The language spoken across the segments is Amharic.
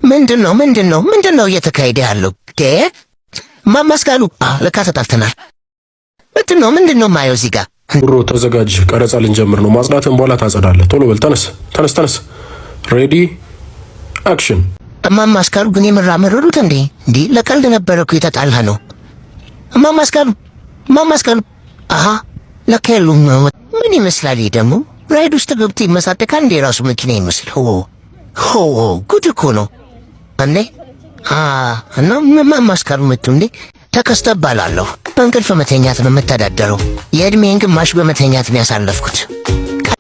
ምንድን ነው ምንድን ነው ምንድን ነው እየተካሄደ ያለው? እማማ አስካሉ ለካ ተጣልተናል። ምንድን ነው ምንድን ነው የማየው እዚህ ጋር? ጉሮ ተዘጋጅ፣ ቀረጻ ልንጀምር ነው። ማጽዳትን በኋላ ታጸዳለህ። ቶሎ በል ተነስ፣ ተነስ፣ ተነስ። Ready, action። እማማ አስካሉ ግን የምራመረሩት እንዴ? እንዲህ ለቀልድ ነበረ እኮ የተጣላ ነው። እማማ አስካሉ፣ እማማ አስካሉ፣ አሃ ለካ የሉም። ምን ይመስላል ይሄ ደግሞ? ራይድ ውስጥ ገብቶ ይመሳደካል እንዴ? የራሱ መኪና ይመስል። ሆ ሆ፣ ጉድ እኮ ነው እንዴ! እና እማማ አስካሉ መጡ እንዴ? ተከስተ እባላለሁ። በእንቅልፍ መተኛት ነው የምተዳደረው። የዕድሜን ግማሽ በመተኛት ነው ያሳለፍኩት።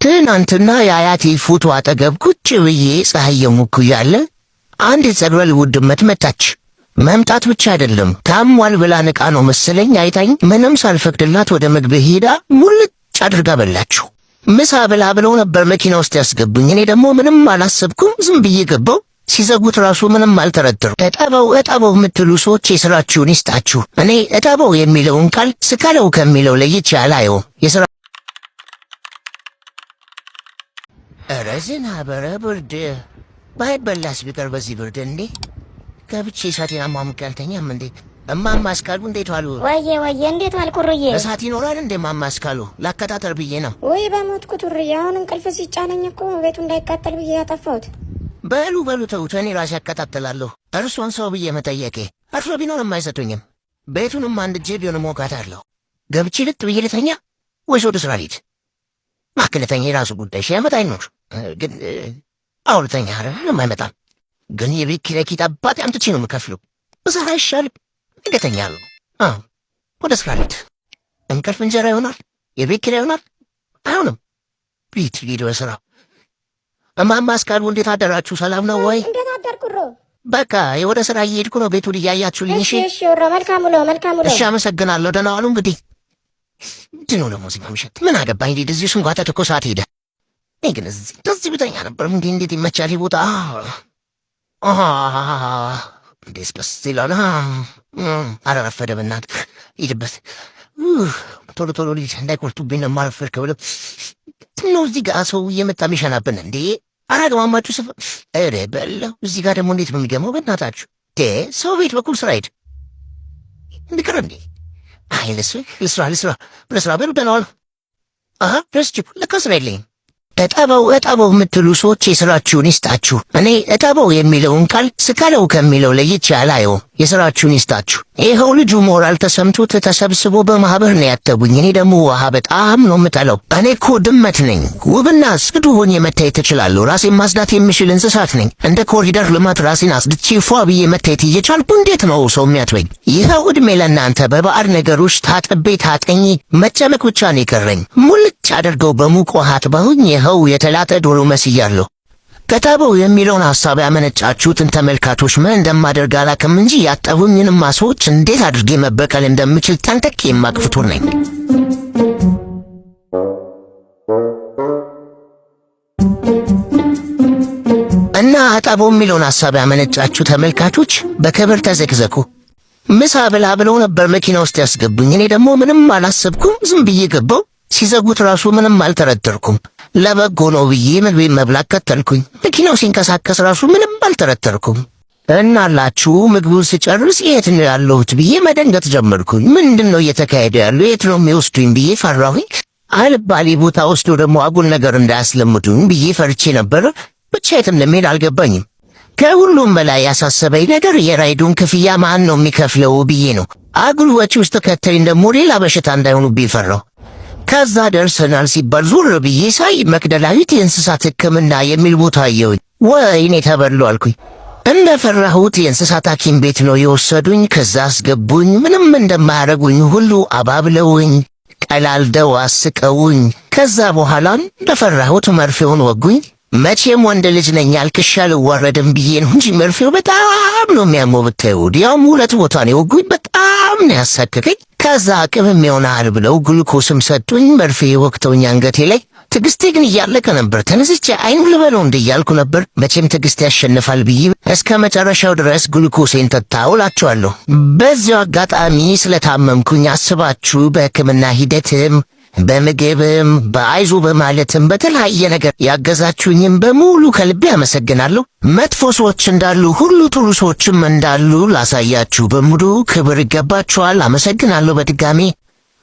ትናንትና የአያቴ ፎቶ አጠገብ ቁጭ ብዬ ፀሐይ እየሞቅኩ እያለ አንድ የጸጉረ ልውጥ ድመት መጣች። መምጣት ብቻ አይደለም፣ ታሟል ብላ ንቃ ነው መሰለኝ አይታኝ ምንም ሳልፈቅድላት ወደ ምግብ ሄዳ ሙልጭ አድርጋ በላችሁ። ምሳ ብላ ብለው ነበር መኪና ውስጥ ያስገቡኝ። እኔ ደግሞ ምንም አላሰብኩም፣ ዝም ብዬ ገባው። ሲዘጉት ራሱ ምንም አልተረደሩ። እጠበው እጠበው የምትሉ ሰዎች የስራችሁን ይስጣችሁ። እኔ እጠበው የሚለውን ቃል ስካለው ከሚለው ለይቼ አላየውም። የስራ ኧረ ዝናብ፣ ኧረ ብርድ፣ ባይበላስ ቢቀር በዚህ ብርድ እንዴ! ገብቼ እሳቴን አሟሙቄ አልተኛም እንዴ? እማማ አስካሉ እንዴት ዋሉ? ወየ ወየ፣ እንዴት ዋልክ ሩዬ? እሳት ይኖራል እንዴ እማማ አስካሉ? ላከታተል ብዬ ነው። ወይ በሞትኩት ሩዬ፣ አሁን እንቅልፍ ሲጫነኝ እኮ ቤቱ እንዳይቃጠል ብዬ ያጠፋሁት። በሉ በሉ ተውት፣ እኔ ራሴ አከታተላለሁ። እርሶን ሰው ብዬ መጠየቄ፣ እርሶ ቢኖርም አይሰጡኝም። ቤቱንም አንድ እጄ ቢሆን እሞቃታለሁ። ገብቼ ልጥ ብዬ ልተኛ ወይስ ወደ ስራ ልሂድ? እባክህ ልተኛ፣ የራሱ ጉዳይ። 1000 ዓመት አይኖር ግን አሁን ልተኛ። ኧረ ምንም አይመጣም። ግን የቤት ኪራይ ኪት አባቴ አምጥቼ ነው የምከፍለው። ብሰራ አይሻልም? እገተኛለሁ። አዎ ወደ ስራ ልሂድ። እንቅልፍ እንጀራ ይሆናል፣ የቤት ኪራይ ይሆናል። አይሆንም። ቤት ልሂድ ወደ ስራ። እማማ አስካሉ እንዴት አደራችሁ? ሰላም ነው ወይ? እንዴት አደርክ ሮ? በቃ ወደ ስራ እየሄድኩ ነው። ቤቱን እያያችሁልኝ። እሺ እሺ ሮ፣ መልካም ውሎ፣ መልካም ውሎ። እሺ አመሰግናለሁ። ደህና ዋሉ። እንግዲህ ምንድን ነው ደግሞ እዚህ ማምሸት? ምን አገባኝ? እንዴ እዚሁ ስንጓተት እኮ ሰዓት ሄደ። እኔ ግን እዚህ እንደዚህ ብተኛ ነበር። እንዴ እንዴት ይመቻል ይህ ቦታ። እንዴት ደስ ይላል። አረረፈደ በእናትህ ሂድበት። ቶሎ ቶሎ ልጅ እንዳይቆርጡብኝ ነው የማረፈድ ከብለው ነው። እዚህ ጋር ሰው እየመጣ የሚሸናብን እንዴ? አራገማማችሁ ስፈ ኧረ በለው። እዚህ ጋር ደግሞ እንዴት ነው የሚገማው? በእናታችሁ ሰው ቤት በኩል ስራ ሄድ እንድቀር እንዴ? አይ ልስራ ልስራ ልስራ። በሉ ደህና ዋሉ። አሀ ረስቼው ለካ ስራ የለኝም። እጠበው እጠበው የምትሉ ሰዎች የስራችሁን ይስጣችሁ። እኔ እጠበው የሚለውን ቃል ስካለው ከሚለው ለይቼ አላየውም። የስራችሁን ይስጣችሁ። ይኸው ልጁ ሞራል ተሰምቶት ተሰብስቦ በማህበር ነው ያተቡኝ። እኔ ደግሞ ውሃ በጣም ነው የምጠለው። እኔ እኮ ድመት ነኝ። ውብና ጽዱ ሆኜ መታየት እችላለሁ። ራሴን ማጽዳት የምችል እንስሳት ነኝ። እንደ ኮሪደር ልማት ራሴን አጽድቼ ፏ ብዬ መታየት እየቻልኩ እንዴት ነው ሰው የሚያጥበኝ? ይኸው ዕድሜ ለእናንተ በባዕድ ነገሮች ታጥቤ ታጠኝ መጨመቅ ብቻ ነው የቀረኝ። ሙልጭ አድርገው በሙቅ ውሃ አጥበውኝ ይኸው የተላጠ ዶሮ መስያለሁ። ከታበው የሚለውን ሐሳብ ያመነጫችሁትን ተመልካቾች ምን እንደማደርግ አላውቅም እንጂ ያጠቡኝንማ ሰዎች እንዴት አድርጌ መበቀል እንደምችል ጠንቅቄ የማውቅ ፍጡር ነኝ። እና አጠበው የሚለውን ሐሳብ ያመነጫችሁ ተመልካቾች በክብር ተዘግዘኩ። ምሳ ብላ ብለው ነበር መኪና ውስጥ ያስገቡኝ። እኔ ደግሞ ምንም አላሰብኩም፣ ዝም ብዬ ገባው። ሲዘጉት ራሱ ምንም አልተረተርኩም። ለበጎ ነው ብዬ ምግቤን መብላት ከተልኩኝ። መኪናው ሲንቀሳቀስ ራሱ ምንም አልተረተርኩም። እናላችሁ ምግቡን ስጨርስ የት ነው ያለሁት ብዬ መደንገጥ ጀመርኩኝ። ምንድን ነው እየተካሄደ ያለው? የት ነው የሚወስዱኝ ብዬ ፈራሁኝ። አልባሌ ቦታ ወስዶ ደግሞ አጉል ነገር እንዳያስለምዱኝ ብዬ ፈርቼ ነበር። ብቻ የትም ለመሄድ አልገባኝም። ከሁሉም በላይ ያሳሰበኝ ነገር የራይዱን ክፍያ ማን ነው የሚከፍለው ብዬ ነው። አጉል ወጪ ውስጥ ከተኝ ደግሞ ሌላ በሽታ እንዳይሆኑብኝ ፈራሁ። ከዛ ደርሰናል ሲባል ዞር ብዬ ሳይ መቅደላዊት የእንስሳት ሕክምና የሚል ቦታ አየሁኝ። ወይኔ ተበሉ አልኩኝ። እንደ ፈራሁት የእንስሳት ሐኪም ቤት ነው የወሰዱኝ። ከዛ አስገቡኝ። ምንም እንደማያደርጉኝ ሁሉ አባብለውኝ፣ ቀላልደው አስቀውኝ። ከዛ በኋላ እንደፈራሁት መርፌውን ወጉኝ። መቼም ወንድ ልጅ ነኝ አልቅሼ አልዋረድም ብዬ ነው እንጂ መርፌው በጣም ነው የሚያመው። ብታዩ ያውም ሁለት ቦታ ነው የወጉኝ። በጣም ነው ያሳከከኝ። ከዛ አቅምም ይሆናል ብለው ግሉኮስም ሰጡኝ። መርፌ ወቅተውኝ አንገቴ ላይ። ትዕግስቴ ግን እያለቀ ነበር። ተነስቼ አይኑ ልበለው እንደ እያልኩ ነበር። መቼም ትዕግስት ያሸንፋል ብዬ እስከ መጨረሻው ድረስ ግሉኮሴን ጠጣሁ እላችኋለሁ። በዚያው አጋጣሚ ስለታመምኩኝ አስባችሁ በሕክምና ሂደትም በምግብም በአይዞ በማለትም በተለያየ ነገር ያገዛችሁኝም በሙሉ ከልቤ አመሰግናለሁ። መጥፎ ሰዎች እንዳሉ ሁሉ ጥሩ ሰዎችም እንዳሉ ላሳያችሁ በሙሉ ክብር ይገባችኋል። አመሰግናለሁ በድጋሚ።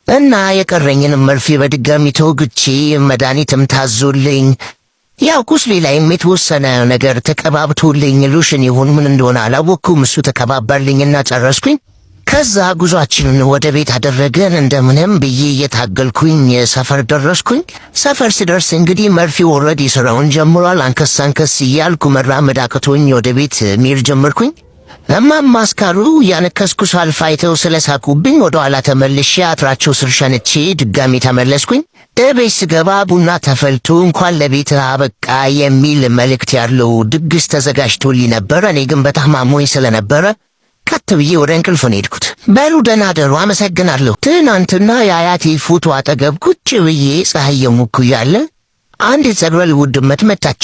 እና የቀረኝንም መርፌ በድጋሚ ተወግቼ መድኃኒትም ታዞልኝ ያው ቁስሌ ላይም የተወሰነ ነገር ተቀባብቶልኝ ሎሽን ይሁን ምን እንደሆነ አላወቅኩም። እሱ ተቀባባልኝና ጨረስኩኝ። ከዛ ጉዟችንን ወደ ቤት አደረገን። እንደምንም ብዬ እየታገልኩኝ ሰፈር ደረስኩኝ። ሰፈር ስደርስ እንግዲህ መርፌው already ስራውን ጀምሯል። አንከስ አንከስ እያልኩ መራመድ አቅቶኝ ወደ ቤት መሄድ ጀመርኩኝ። እማማ አስካሉ ያነከስኩ ሳልፍ አይተው ስለሳቁብኝ ወደ ኋላ ተመልሼ አጥራቸው ስር ሸንቼ ድጋሚ ተመለስኩኝ። እቤት ስገባ ቡና ተፈልቶ እንኳን ለቤት አበቃ የሚል መልእክት ያለው ድግስ ተዘጋጅቶልኝ ነበረ። እኔ ግን በጣም አሞኝ ስለነበረ ቀጥ ብዬ ወደ እንቅልፍ ነው የሄድኩት። በሉ ደህና ደሩ፣ አመሰግናለሁ። ትናንትና የአያቴ ፎቶ አጠገብ ቁጭ ብዬ ፀሐይ እየሞኩ እያለ አንድ የጸጉረ ልውጥ ድመት መጣች።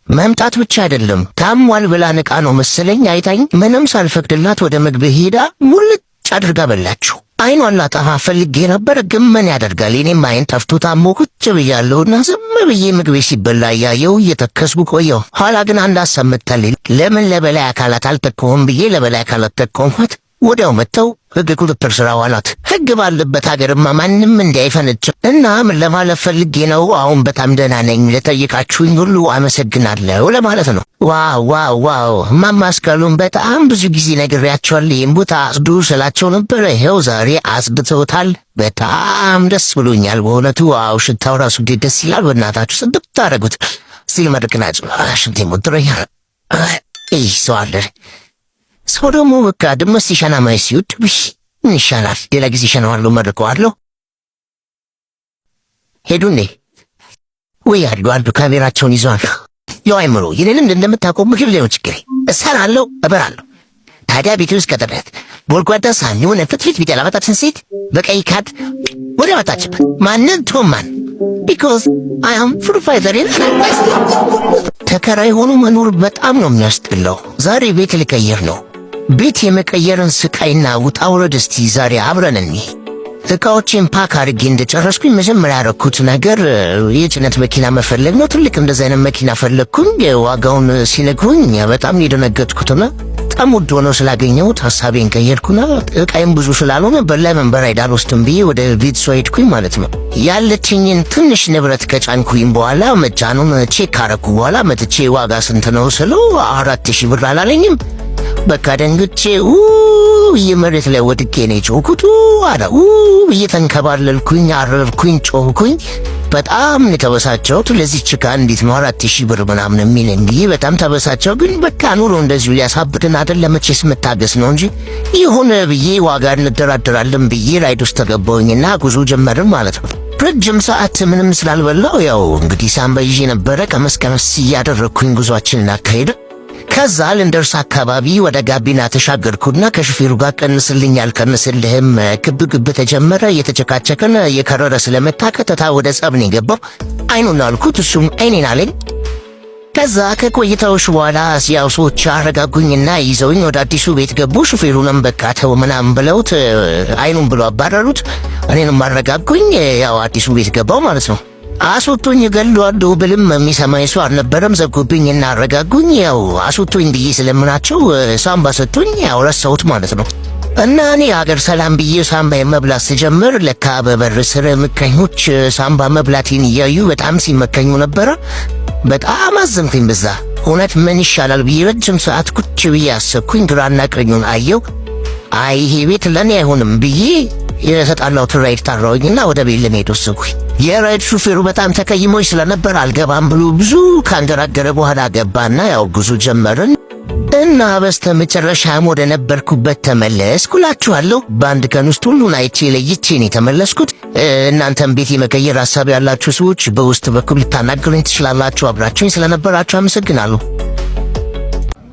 መምጣት ብቻ አይደለም፣ ታሟል ብላ ንቃ ነው መሰለኝ አይታኝ ምንም ሳልፈቅድላት ወደ ምግብ ሄዳ ሙልጭ አድርጋ በላችው። አይኗን ላጠፋ ፈልጌ ነበር፣ ግን ምን ያደርጋል፣ የኔም አይን ጠፍቶ ታሞ ቁጭ ብያለሁና ዝም ብዬ ምግቤ ሲበላ እያየሁ እየተከስኩ ቆየሁ። ኋላ ግን አንድ ሀሳብ መጣልኝ። ለምን ለበላይ አካላት አልጠቆምም ብዬ ለበላይ አካላት ጠቆምኳት። ወዲያው መጥተው ሕግ ቁጥጥር ስር አዋሏት። ሕግ ባለበት ሀገርማ ማንም እንዳይፈነጭ እና ምን ለማለት ፈልጌ ነው፣ አሁን በጣም ደህና ነኝ። ለጠየቃችሁኝ ሁሉ አመሰግናለሁ ለማለት ነው። Wow, wow, wow! እማማ አስካሉን በጣም ብዙ ጊዜ ነግሬያቸዋለሁ። ይህን ቦታ አጽዱ ስላቸው ነበረ። ይኸው ዛሬ አጽድተውታል። በጣም ደስ ብሎኛል በእውነቱ። Wow፣ ሽታው ራሱ እንዴት ደስ ይላል! በእናታችሁ ጽድት ታደረጉት። ሲል መድቅናጭ ሽንቴ ሞትሮኛል። ይህ ሰው አለ፣ ሰው ደግሞ በቃ ድመት ሲሸና ማየት ሲወድ ምን ይሻላል? ሌላ ጊዜ ሸናዋለሁ፣ መርቀዋለሁ። ሄዱ እንዴ? ወይ አሉ አሉ፣ ካሜራቸውን ይዘዋል። ያው አይምሮ የኔንም እንደምታውቀው ምግብ ላይ ነው ችግሬ። እሰራለሁ፣ እበላለሁ። ታዲያ ቤት ውስጥ ቀጥረት ጎድጓዳ ሳህን የሆነ ፍትፍት ቢጤ ላመጣችን ሴት በቀይ ካርድ ወደ መጣችበት ማንን ቶማን because I am food fighter። ተከራይ ሆኖ መኖር በጣም ነው የሚያስጠላው። ዛሬ ቤት ልቀይር ነው። ቤት የመቀየርን ስቃይና ውጣ ውረድ እስቲ ዛሬ አብረን እንይ። እቃዎቼን pack አድርጌ እንደጨረስኩኝ መጀመሪያ ያረኩት ነገር የጭነት መኪና መፈለግ ነው። ትልቅ እንደዚህ አይነት መኪና ፈለግኩኝ። ዋጋውን ሲነግሩኝ በጣም የደነገጥኩትና በጣም ውድ ሆኖ ስላገኘሁት ሀሳቤን ቀየርኩና እቃይም ብዙ ስላልሆነ በለምን በራይድ አልወስድም ብዬ ወደ ቪትሶ ሄድኩኝ ማለት ነው። ያለችኝን ትንሽ ንብረት ከጫንኩኝ በኋላ መጫኑን check ካረኩ በኋላ መጥቼ ዋጋ ስንት ነው ስለው 4,000 ብር አላለኝም። በቃ ደንግጬ መሬት ላይ ወድቄ ነው የጮህኩት። አለ እየተንከባለልኩኝ አረርኩኝ፣ ጮህኩኝ። በጣም ነው የተበሳጨሁት። ለዚህ ችካ እንዴት ነው 4,000 ብር ምናምን የሚለኝ ብዬ በጣም ተበሳጨሁ። ግን በቃ ኑሮ እንደዚሁ ሊያሳብድን አይደል? መቼስ መታገስ ነው እንጂ የሆነ ብዬ ዋጋ እንደራደራለን ብዬ ራይድ ውስጥ ተገባሁኝና ጉዞ ጀመርን ማለት ነው። ረጅም ሰዓት ምንም ስላልበላው ያው እንግዲህ ሳምባ ይዤ ነበረ። ቀመስ ቀመስ እያደረግኩኝ ጉዟችንን አካሄደ። ከዛ ልንደርስ አካባቢ ወደ ጋቢና ተሻገርኩና ከሹፌሩ ጋር ቀንስልኝ አልቀንስልህም ግብ ግብ ተጀመረ። እየተጨቃጨቅን እየከረረ ስለመጣ ቀጥታ ወደ ጸብ ነው የገባው። አይኑን አልኩት፣ እሱም አይኔን አለኝ። ከዛ ከቆይታዎች በኋላ ያው ሰዎች አረጋጉኝና ይዘውኝ ወደ አዲሱ ቤት ገቡ። ሹፌሩንም በቃ ተው ምናምን ብለውት አይኑን ብሎ አባረሩት። እኔንም አረጋጉኝ። ያው አዲሱ ቤት ገባው ማለት ነው። አስወጡኝ እገለዋለሁ ብልም የሚሰማኝ ሰው አልነበረም። ዘጉብኝ እና አረጋጉኝ። ያው አስወጡኝ ብዬ ስለምናቸው ሳምባ ሰጡኝ። ያው ረሳሁት ማለት ነው። እና እኔ ሀገር ሰላም ብዬ ሳምባ መብላት ስጀምር ለካ በበር ስር ምቀኞች ሳምባ መብላቴን እያዩ በጣም ሲመከኙ ነበረ። በጣም አዘንኩኝ በዛ። እውነት ምን ይሻላል ብዬ ረጅም ሰዓት ቁጭ ብዬ አሰብኩኝ። ግራና ቀኙን አየው። አይ ይሄ ቤት ለእኔ አይሆንም ብዬ የተጣላሁትን ራይድ ጠራሁኝና ወደ ቤት ለመሄድ ወሰንኩኝ። የራይድ ሹፌሩ በጣም ተቀይሞኝ ስለነበር አልገባም ብሎ ብዙ ካንገራገረ በኋላ ገባና ያው ጉዞ ጀመርን እና በስተ መጨረሻም ወደ ነበርኩበት ተመለስኩ እላችኋለሁ። በአንድ ቀን ውስጥ ሁሉን አይቼ ለይቼ ነው የተመለስኩት። እናንተም ቤት የመቀየር ሀሳብ ያላችሁ ሰዎች በውስጥ በኩል ልታናግሩኝ ትችላላችሁ። አብራችሁኝ ስለነበራችሁ አመሰግናለሁ።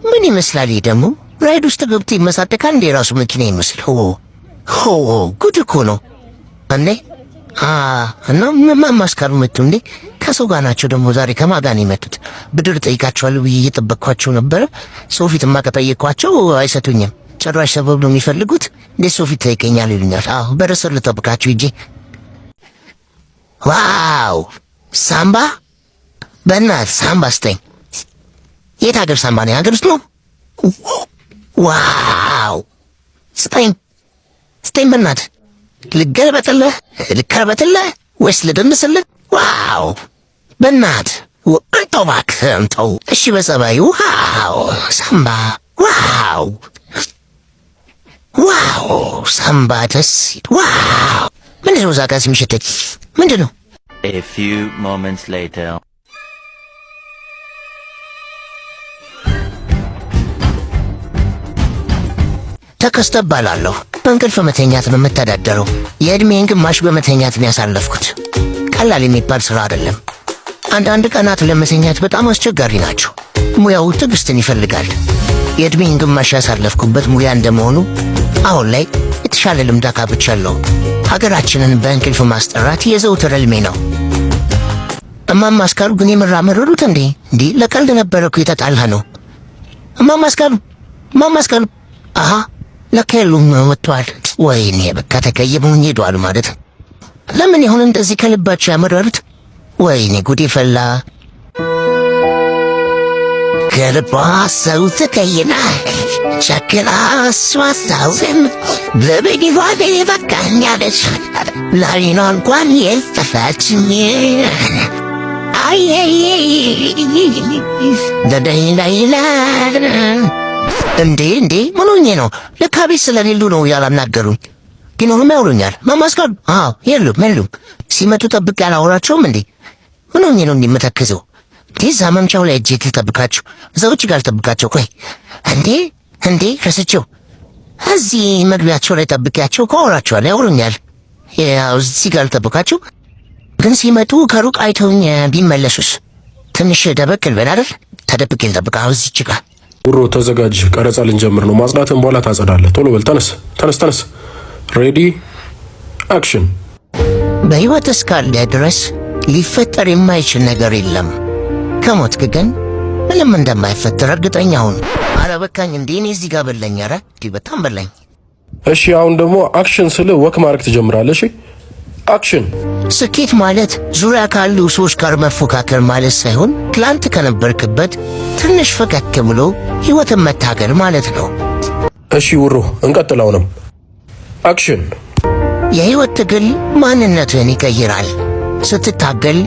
ምን ይመስላል ይህ ደግሞ? ራይድ ውስጥ ገብቶ ይመሳደካል እንደ የራሱ መኪና ይመስል። ሆ ሆ፣ ጉድ እኮ ነው እንዴ! እና ማማስካሩ መጡ እንዴ? ከሰው ጋር ናቸው ደግሞ ዛሬ ከማን ጋር ነው የመጡት? ብድር ጠይቃቸዋለሁ ብዬ እየጠበቅኳቸው ነበረ። ሰው ፊትማ ከጠየኳቸው አይሰቱኝም። ጭራሽ ሰበብ ነው የሚፈልጉት። እንዴት ሰው ፊት ጠይቀኛል ይሉኛል። አዎ በረሰር ልጠብቃቸው ሂጄ። Wow፣ ሳምባ፣ በእናትህ ሳምባ ስጠኝ። የት ሀገር ሳምባ ነው? ሀገር ውስጥ ነው? Wow፣ ስጠኝ ስጠኝ፣ በእናትህ። ልገልበጥልህ፣ ልከርበትልህ ወይስ ልደንስልህ? Wow፣ በእናትህ ተው እባክህ ተው። እሺ በጸባዩ። Wow፣ ሳምባ፣ wow wow፣ ሳምባ ደስ፣ wow። ምንድን ነው እዛ ጋር የሚሸተኝ ምንድን ነው? A few moments later. ተከስተ እባላለሁ። በእንቅልፍ መተኛት ነው የምተዳደረው። የዕድሜን ግማሽ በመተኛት ነው ያሳለፍኩት። ቀላል የሚባል ስራ አይደለም። አንዳንድ ቀናት ለመተኛት በጣም አስቸጋሪ ናቸው። ሙያው ትዕግስትን ይፈልጋል። የዕድሜን ግማሽ ያሳለፍኩበት ሙያ እንደመሆኑ አሁን ላይ የተሻለ ልምድ አካብቻለሁ። ሀገራችንን በእንቅልፍ ማስጠራት የዘውትር ሕልሜ ነው። እማማ አስካሉ ግን የምራመረሩት እንዴ? እንዲህ ለቀልድ ነበረ እኮ የተጣላ ነው። እማማ አስካሉ፣ እማማ አስካሉ፣ አሃ ለካ የሉም፣ ወጥተዋል። ወይኔ በቃ ተቀይመውኝ ሄደዋል ማለት። ለምን ይሁን እንደዚህ ከልባቸው ያመረሩት? ወይኔ ጉዴ ፈላ። ከልቧ ሰው ተቀይና ሸክላ እሷ ለበዲዋ በቃኛለች ላይኗ እንኳን የጠፋችኝ። አይ ደደይላይላ። እንዴ እንዴ፣ ምን ሆኜ ነው? ለካ ቤት ስለሌሉ ነው ያላናገሩኝ። ግን ሆኖም ያውሩኛል። ማማስካሉ፣ አዎ የሉም የሉም። ሲመጡ ጠብቄ አላወራቸውም እንዴ? ምን ሆኜ ነው እንዲመተክዘው? እዛ መምቻው ላይ እጄ ልጠብቃቸው፣ እዛ ውጭ ጋር ልጠብቃቸው። ቆይ፣ እንዴ እንዴ፣ ረስቼው። እዚህ መግቢያቸው ላይ ጠብቄያቸው ከወራቸዋል፣ ያወሩኛል። ያው እዚህ ጋር ልጠብቃቸው፣ ግን ሲመጡ ከሩቅ አይተውኝ ቢመለሱስ? ትንሽ ደበቅ ልበል አይደል? ተደብቄ ልጠብቅ። አሁን እዚች ጋር። ውሮ ተዘጋጅ፣ ቀረጻ ልንጀምር ነው። ማጽዳትን በኋላ ታጸዳለህ። ቶሎ በል ተነስ፣ ተነስ፣ ተነስ። Ready፣ action። በሕይወት እስካለ ድረስ ሊፈጠር የማይችል ነገር የለም። ከሞትክ ግን ምንም እንደማይፈጠር እርግጠኛ ሁን። አረ በቃኝ እንዴ! እኔ እዚህ ጋር በላኝ። አረ እንዲህ በጣም በላኝ። እሺ፣ አሁን ደግሞ action ስል walk ማድረግ ትጀምራለህ። እሺ፣ action። ስኬት ማለት ዙሪያ ካሉ ሰዎች ጋር መፎካከር ማለት ሳይሆን ትላንት ከነበርክበት ትንሽ ፈቀቅ ብሎ ሕይወትን መታገል ማለት ነው። እሺ ውሮ፣ እንቀጥል። አሁንም action። የሕይወት ትግል ማንነትህን ይቀይራል። ስትታገል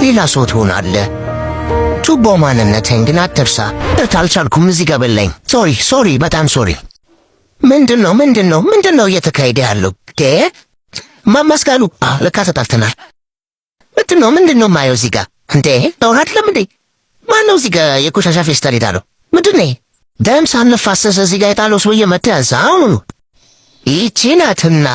ሌላ ሰው ትሆናለህ። ቱቦ ማንነትህን ግን አትርሳ። አልቻልኩም፣ እዚህ ጋር በላኝ። Sorry sorry፣ በጣም sorry። ምንድን ነው ምንድን ነው ምንድን ነው እየተካሄደ ያለው? ማማስካሉ ለካ ተጣልተናል። ምንድን ነው ምንድን ነው የማየው እዚህ ጋር እንዴ? ነውር አይደለም እንዴ? ማን ነው እዚህ ጋር የቆሻሻ ፌስታል የጣለው? ምንድን ነው? ደም ሳንፋሰስ እዚህ ጋር የጣለው ሰውዬ መተያዝ አሁኑኑ። ይቺ ናትና